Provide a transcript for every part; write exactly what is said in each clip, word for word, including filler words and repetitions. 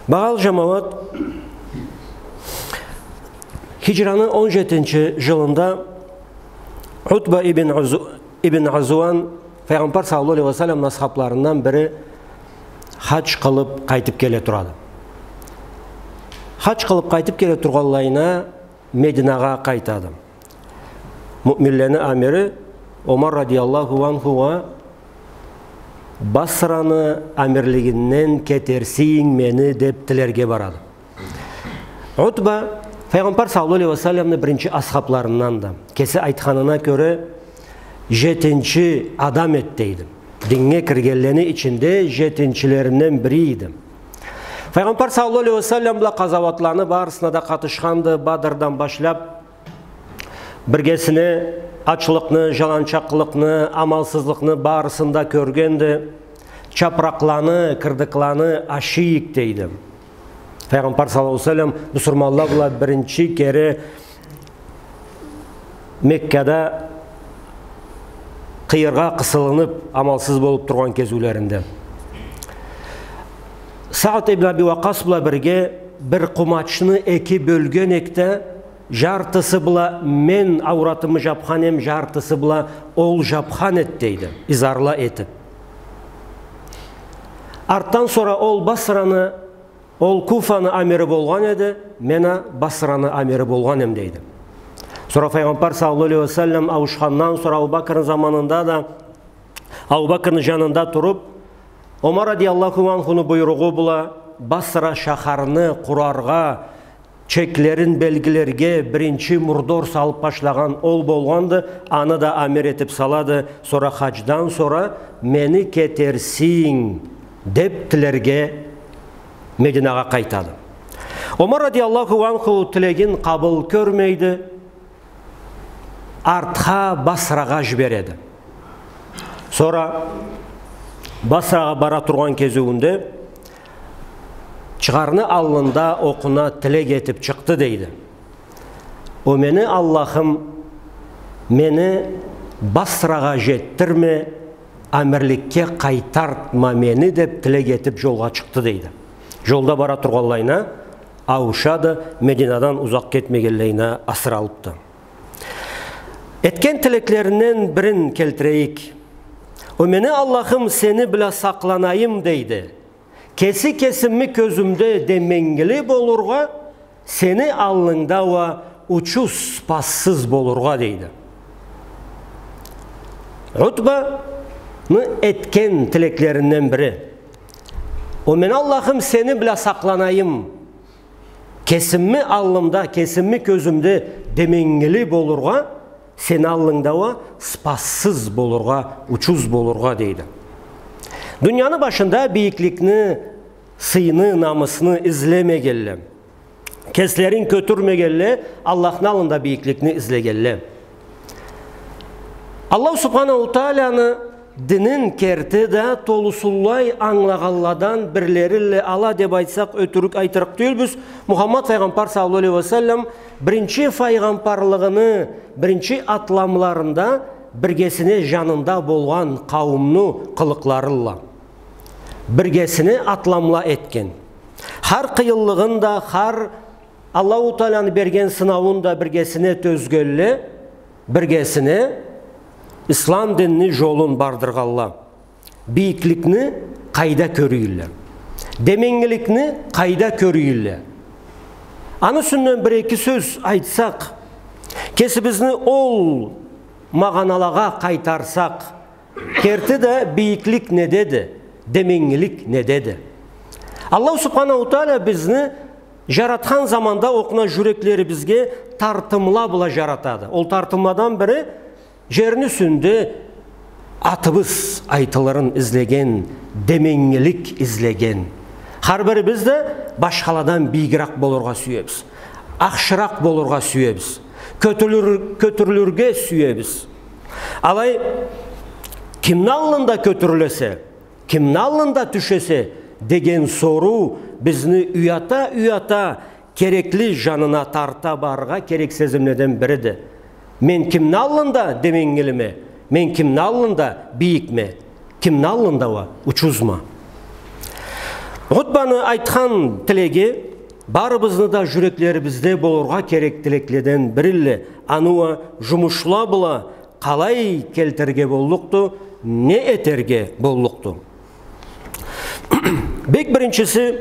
Багъалы джамауат, хиджраны он джетинчи джылында Утба ибн Узу-, ибн Узуан Файгъамбар саллаллаху алейхи ва салламны асхабларындан бири хадж къылыб къайтыб келе турады. Хадж къылыб къайтыб келе тургъанлайына Мединагъа къайтады. Муъминлени амири Омар радияллаху анхугъа: «Басраны амирлигинден кетерсинг мени», — деб тилерге барады. Утба Файгъамбар саллаллаху алейхи ва салламны биринчи асхабларынданды. Кеси айтханына кёре, джетинчи адам эди, дейди. Динге киргенлени ичинде джетинчилеринден бири эди. Файгъамбар саллаллаху алейхи ва саллам бла къазауатланы барысына да къатышханды, Бадрдан башлаб, биргесине ачлыкъны, джаланчакълыкъны, амалсызлыкъны барысын да кёргенди. Чапракъланы, кырдыкланы ашыйыкъ, дейди. Файгъамбар саллаллаху алейхи ва саллам бусурманла бла биринчи кере Меккада къыйыргъа къысылыныб, амалсыз болуб тургъан кезиулеринде. Саад ибн Аби Вакъас бла бирге бир къумачны эки бёлген эдик да, джартысы бла мен ауратымы джабхан эм, джартысы бла ол джабхан эди, дейди, изарла этиб. Артдан сора ол Басраны, ол Куфаны амири болгъан эди, мен а Басраны амири болгъан эм, дейди. Сора Файгъамбар саллаллаху алейхи ва саллам ауушхандан сора Абу Бакрны заманында да, Абу Бакрны джанында туруб, Омар радияллаху анхуну буйругъу бла Басра шахарны къураргъа, чеклерин белгилерге биринчи мурдор салыб башлагъан ол болгъанды, аны да амир этиб салады, сора хадждан сора мени кетерсинг деб тилерге Мединагъа къайтады. Омар радияллаху анху тилегин къабыл кёрмейди, артха Басрагъа джибереди. Сора Басрагъа бара тургъан кезиуюнде чыгъарны аллында окъуна тилек этиб чыкъды, дейди. О мени Аллахым, мени Басрагъа джетдирме, амирликге къайтартма мени, деб тилек этиб джолгъа чыкъды, дейди. Джолда бара тургъанлайына ауушады, Мединадан узакъ кетмегенлейине асыралыбды. Этген тилеклеринден бирин келтирейик. О мени Аллахым, сени бла сакъланайым, дейди. Кеси кесими кёзюмде деменгили болургъа, сени аллынгда уа учуз, спассыз болургъа, дейди. Утбаны этген тилеклеринден бири. О мени Аллахым, сени бла сакъланайым. Кесими аллымда, кесими кёзюмде деменгили болургъа, сени аллынгда уа спассыз болургъа, учуз болургъа, дейди. Дунияны башында бийикликни, сыйны, намысны излемегенле, кеслерин кётюрмегенле Аллахны аллында бийикликни излегенле. Аллаху Субханаху Тааланы динин керти да толусунлай ангылагъанладан бирлериле ала деб айтсакъ, ётюрюк айтырыкъ тюйюлбюз. Мухаммад файгъамбар саллаллаху алейхи ва саллам биринчи файгъамбарлыгъыны биринчи атламларында биргесине жанында болгъан къауумну къылыкъларылла биргесине атламла этген. Хар къыйынлыгъын да, хар Аллаху Тааланы берген сынауун да биргесине тёзгенле, биргесине ислам динни жолун бардыргъанла. Бийикликни къайда кёрюйле? Деменгиликни къайда кёрюйле? Аны юсюнден бир-эки сёз айтсакъ, кесибизни ол магъаналагъа къайтарсакъ, керти да бийиклик недеди, деменгилик недеди? Аллаху Субханаху Тааля бизни жаратхан заманда окъуна жюреклерибизге тартымла бла жаратады. Ол тартымладан бири жерни юсюнде атыбыз айтылырын излеген, деменгилик излеген. Хар бирибиз да башхаладан бийигирек болургъа сюебиз. Ахшыракъ болургъа сюебиз. Кётюрюлюр-, кётюрюлюрге сюебиз. Алай, кимни аллында кётюрюлесе, кимни аллында тюшесе деген соруу бизни уята-уята керекли жанына тарта барыргъа керек сезимледен бириди. Мен кимни аллында деменгилиме, мен кимни аллында бийикме, кимни аллында уа учузма? Утбаны айтхан тилеги барыбызны да жюреклерибизде болургъа керек тилекледен бириле. Аны уа жумушла бла къалай келтирирге боллукъду, не этерге боллукъду? Бек биринчиси,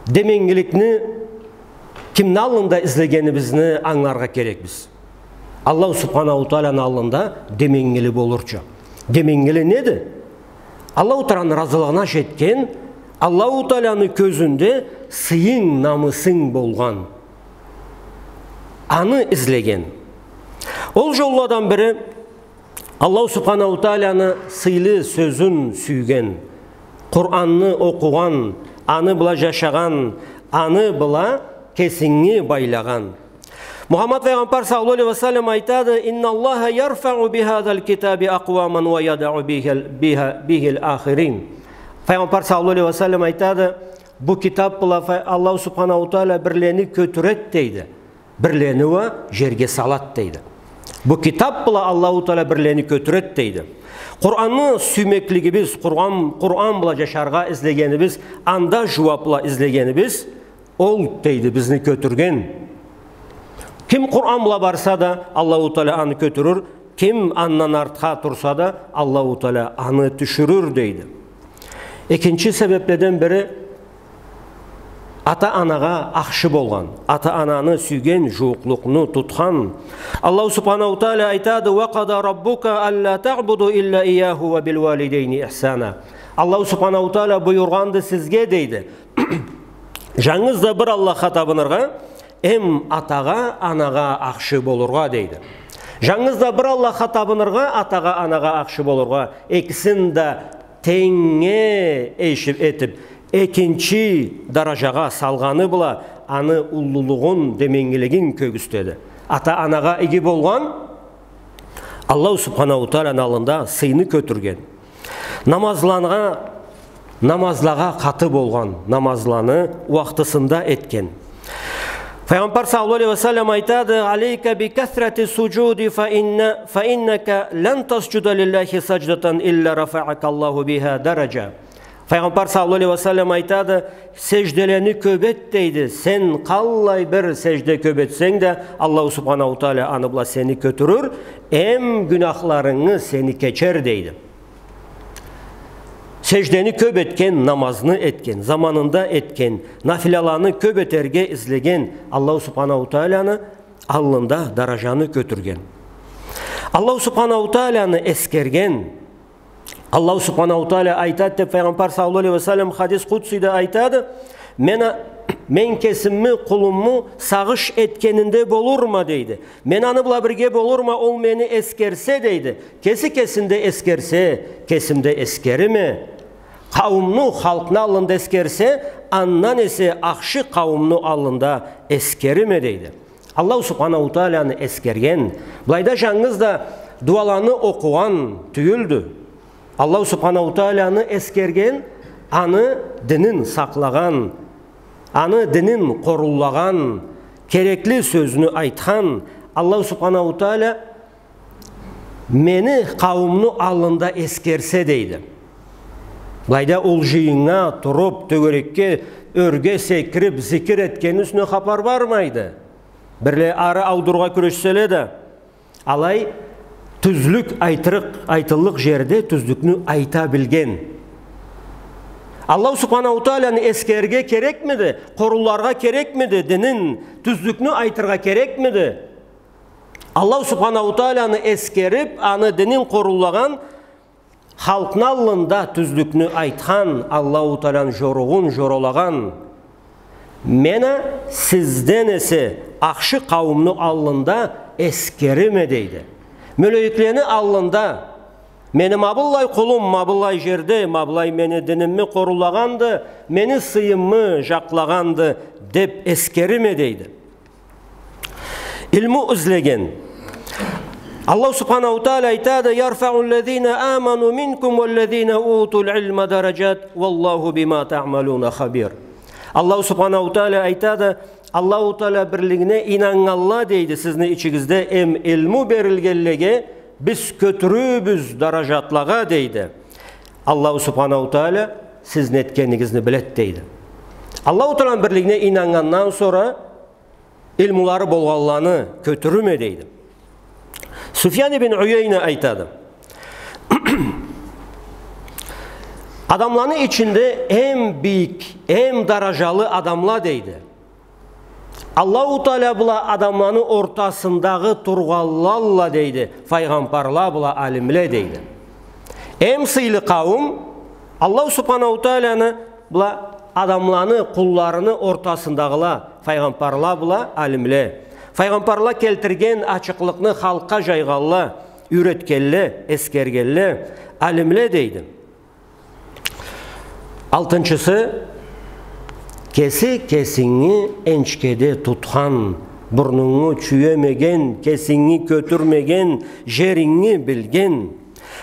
деменгиликни кимни аллында излегенибизни ангыларгъа керекбиз. Аллаху Субханаху Тааланы аллында деменгили болурча. Деменгили неди? Аллаху Тааланы разылыгъына жетген, Аллаху Тааланы кёзюнде сыйынг, намысынг болгъан. Аны излеген. Ол жолладан бири Аллаху Субханаху Тааланы сыйлы сёзюн сюйген, Къуранны окъугъан, аны бла жашагъан, аны бла кесинги байлагъан. Мухаммад файгъамбар саллаллаху алейхи ва саллам айтады: «Инналлаха ярфау бихазал китаби акъваман ва ядау бихил, биха, бихил ахирин». Файгъамбар саллаллаху алейхи ва саллам айтады: «Бу китап бла фа-, Аллаху Субханаху Таала бирлени кётюрет, — дейди. — Бирлени уа жерге салат», — дейди. Бу китап бла Аллаху Таала бирлени кётюрет, — дейди. Къуранны сюймеклигибиз, Къуран, Къуран бла жашаргъа излегенибиз, анда жууапла излегенибиз, ол, — дейди, — бизни кётюрген. Ким Къуран бла барса да, Аллаху Таала аны кётюрюр, ким андан артха турса да, Аллаху Таала аны тюшюрюр, — дейди. Экинчи себепледен бири, ата-анагъа ахшы болгъан, ата-ананы сюйген, жууукълукъну тутхан. Аллаху Субханаху Таала айтады: «Ва къада раббука алла таъбуду илла ийяху ва бил валидайни ихсана». Аллаху Субханаху Таала буюргъанды сизге, — дейди, — жангыз да бир Аллахха табыныргъа, эм атагъа, анагъа ахшы болургъа, — дейди. Жангыз да бир Аллахха табыныргъа, атагъа, анагъа ахшы болургъа, экисин да тенгнге эшип этип, экинчи даражагъа салгъаны бла аны уллулугъун, деменгилигин кёргюзтеди. Ата-анагъа иги болгъан Аллаху Субханаху Тааланы аллында сыйны кётюрген. Намазланыргъа, намазлагъа къаты болгъан, намазланы уахтысында этген. Файгъамбар саллаллаху алейхи ва саллам айтады: «Алейка би касрати суджуди, фа инна, фа иннака лан тасджуда лиллахи садждатан илла рафаакаллаху биха дараджа». Файгъамбар саллаллаху алейхи ва саллам айтады: «Сежделени кёп эт, — дейди. — Сен къаллай бир сежде кёп этсенг да, Аллаху Субханаху Таала аны бла сени кётюрюр, эм гюнахларынгы сени кечер», — дейди. Сеждени кёп этген, намазны этген, заманында этген, нафилаланы кёп этерге излеген Аллаху Субханаху Тааланы аллында даражаны кётюрген. Аллаху Субханаху Тааланы эсгерген. Аллаху Субханаху Таала айтады деп, Файгъамбар саллаллаху алейхи ва саллам хадис къудсийде айтады: «Мен а-, мен кесими къулуму сагъыш этгенинде болурма, — дейди. — Мен аны бла бирге болурма, ол мени эсгерсе, — дейди. — Кеси кесинде эсгерсе, кесимде эсгериме. Къауумну, халкъны аллында эсгерсе, андан эсе ахшы къауумну аллында эсгериме», — дейди. Аллаху Субханаху Тааланы эсгерген, былайда жангыз да дуаланы окъугъан тюйюлдю. Аллаху Субханаху Тааланы эсгерген, аны динин сакълагъан, аны динин къоруллагъан, керекли сёзню айтхан, Аллаху Субханаху Таала мени къауумну аллында эсгерсе, дейди. Былайда ол жыйыннга туруп, тёгерекге, ёрге секирип, зикир этгени юсюне хапар бармайды. Бирле ары аудурургъа кюрешселе да, алай тюзлюк айтырыкъ, айтыллыкъ жерде тюзлюкню айта билген. Аллаху Субханаху Тааланы эсгерирге керекмиди? Къорулларгъа керекмиди? Динин, тюзлюкню айтыргъа керекмиди? Аллаху Субханаху Тааланы эсгерип, аны динин къоруллагъан, халкъны аллында тюзлюкню айтхан, Аллаху Тааланы жоругъун жорулагъан: «Мен а сизден эсе ахшы къауумну аллында эсгериме», — дейди. Мёлеклени аллында: «Мени ма быллай къулум, ма быллай жерде, ма быллай мени динимни къоруллагъанды, мени сыйымы жакълагъанды», — деп эсгериме, дейди. Илму излеген. Аллаху Субханаху Таала айтады: «Ярфауллазина аману минкум валлазина утул илма дараджат, валлаху бима таъмалуна хабир». Аллаху Субханаху Таала айтады: «Аллаху Таала бирлигине ийнаннганла, — дейди, — сизни ичигизде, эм илму берилгенлеге биз кётюрюрбюз дараджатлагъа», — дейди. Аллаху Субханаху Таала сизни этгенигизни биледи, дейди. Аллаху Тааланы бирлигине ийнаннгандан сора илмулары болгъанланы кётюрюрме, дейди. Суфьян ибн Уяйна айтады: адамланы ичинде эм бийик, эм даражалы адамла, дейди, Аллаху Таала бла адамланы ортасындагъы тургъанлалла, дейди, файгъамбарла бла алимле, дейди. Эм сыйлы къауум Аллаху Субханаху Тааланы бла адамланы, къулларыны ортасындагъыла, файгъамбарла бла алимле. Файгъамбарла келтирген ачыкълыкъны халкъгъа жайгъанла, юйретгенле, эсгергенле, алимле, дейди. Алтынчысы, кеси кесинги энчкеде тутхан, бурнунгу чюемеген, кесинги кётюрмеген, жеринги билген.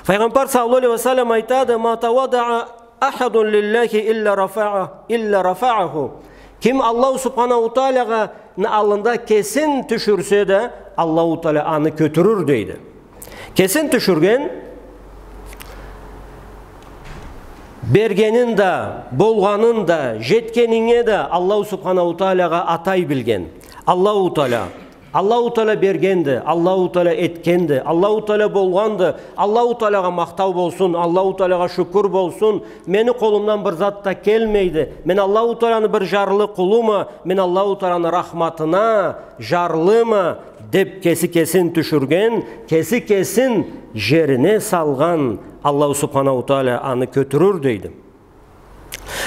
Файгъамбар саллаллаху алейхи ва саллам айтады: «Ма тавадаа ахадун лиллахи илла рафаа-, илла рафааху». Ким Аллаху Субханаху Таалагъа аллында кесин тюшюрсе да, Аллаху Таала аны кётюрюр, дейди. Кесин тюшюрген, бергенин да, болгъанын да, жетгенинге да Аллаху Субханаху Таалагъа атай билген. Аллаху Таала, Аллаху Таала бергенди, Аллаху Таала этгенди, Аллаху Таала болгъанды, Аллаху Таалагъа махтау болсун, Аллаху Таалагъа шукур болсун, мени къолумдан бир зат да келмейди, мен Аллаху Тааланы бир жарлы къулума, мен Аллаху Тааланы рахматына жарлыма, деп кеси кесин тюшюрген, кеси кесин жерине салгъан Аллаху Субханаху Таала аны кётюрюр, дейди.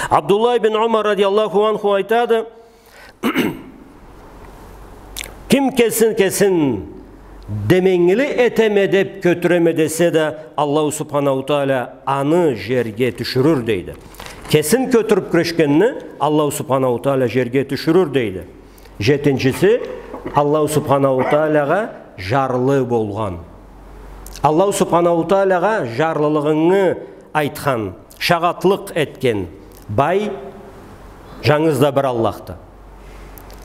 Абдуллах ибн Умар радияллаху анху айтады: ким кесин, кесин деменгили этеме деп кётюреме десе да, Аллаху Субханаху Таала аны жерге тюшюрюр, дейди. Кесин кётюрюп кюрешгенни Аллаху Субханаху Таала жерге тюшюрюр, дейди. Жетинчиси, Аллаху Субханаху Таалагъа жарлы болгъан. Аллаху Субханаху Таалагъа жарлылыгъынгы айтхан, шагъатлыкъ этген. Бай жангыз да бир Аллахды.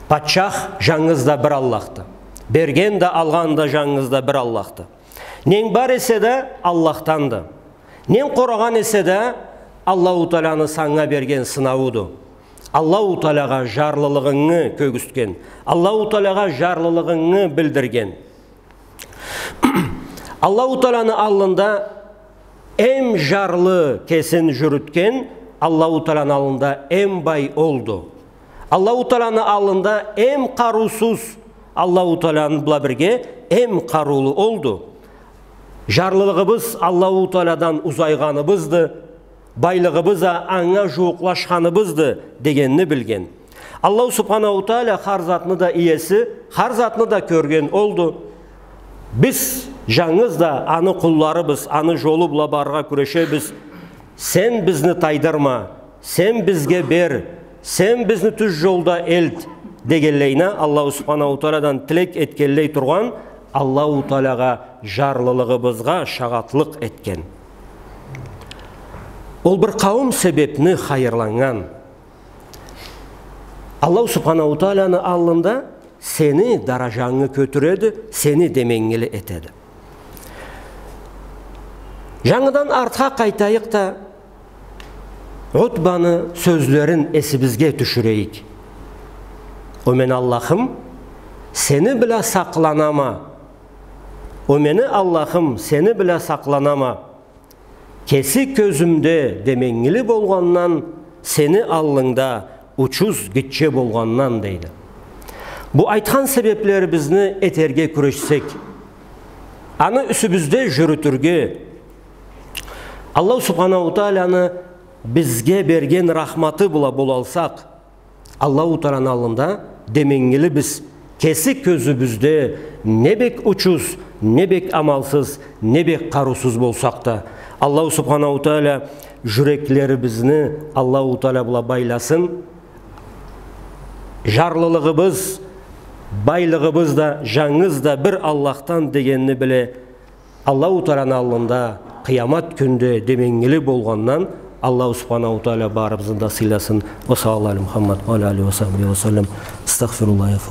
Патчах жангыз да бир Аллахды. Берген да, алгъан да жангыз да бир Аллахды. Ненг бар эсе да, Аллахданды. Ненг къорагъан эсе да, Аллаху Тааланы санга берген сынауду. Аллаху Таалагъа жарлылыгъынгы кёргюзтген, Аллаху Таалагъа жарлылыгъынгы билдирген. Аллаху Тааланы аллында эм жарлы кесин жюрютген, Аллаху Тааланы аллында эм бай олду. Аллаху Тааланы аллында эм къарыусуз, Аллаху Тааланы бла бирге эм къарыулу олду. Жарлылыгъыбыз Аллаху Тааладан узайгъаныбызды, байлыгъыбыз а анга жууукълашханыбызды дегенни билген. Аллаху Субханаху Таала хар затны да иеси, хар затны да кёрген олду. Биз жангыз да аны къулларыбыз, аны жолу бла барыргъа кюрешебиз. Сен бизни тайдырма, сен бизге бер, сен бизни тюз жолда элт, дегенлейине, Аллаху Субханаху Тааладан тилек этгенлей тургъан, Аллаху Таалагъа жарлылыгъыбызгъа шагъатлыкъ этген. Ол бир къауум себепни хайырланнган. Аллаху Субханаху Тааланы аллында сени даражангы кётюреди, сени деменгили этеди. Жангыдан артха къайтайыкъ да, Утбаны сёзлерин эсибизге тюшюрейик. О мени Аллахым, сени бла сакъланама. О мени Аллахым, сени бла сакъланама. Кеси кёзюмде деменгили болгъандан, сени аллынгда учуз гитче болгъандан, дейди. Бу айтхан себеплерибизни этерге кюрешсек, аны юсюбюзде жюрютюрге, Аллаху Субханаху Тааланы бизге берген рахматы бла болалсакъ, Аллаху Тааланы аллында деменгили биз, кеси кёзюбюзде не бек учуз, не бек амалсыз, не бек къарыусуз болсакъ да. Аллаху Субханаху Таала жюреклерибизни Аллаху Таала бла байласын. Жарлылыгъыбыз, байлыгъыбыз да жангыз да бир Аллахдан дегенни биле, Аллаху Тааланы аллында къыямат кюнде деменгили болгъандан Аллаху Субханаху Таала барыбызны да сыйласын. Ва саллаллаху аля Мухаммад ва аля алихи ва сахбихи ва саллам. Астагъфируллах.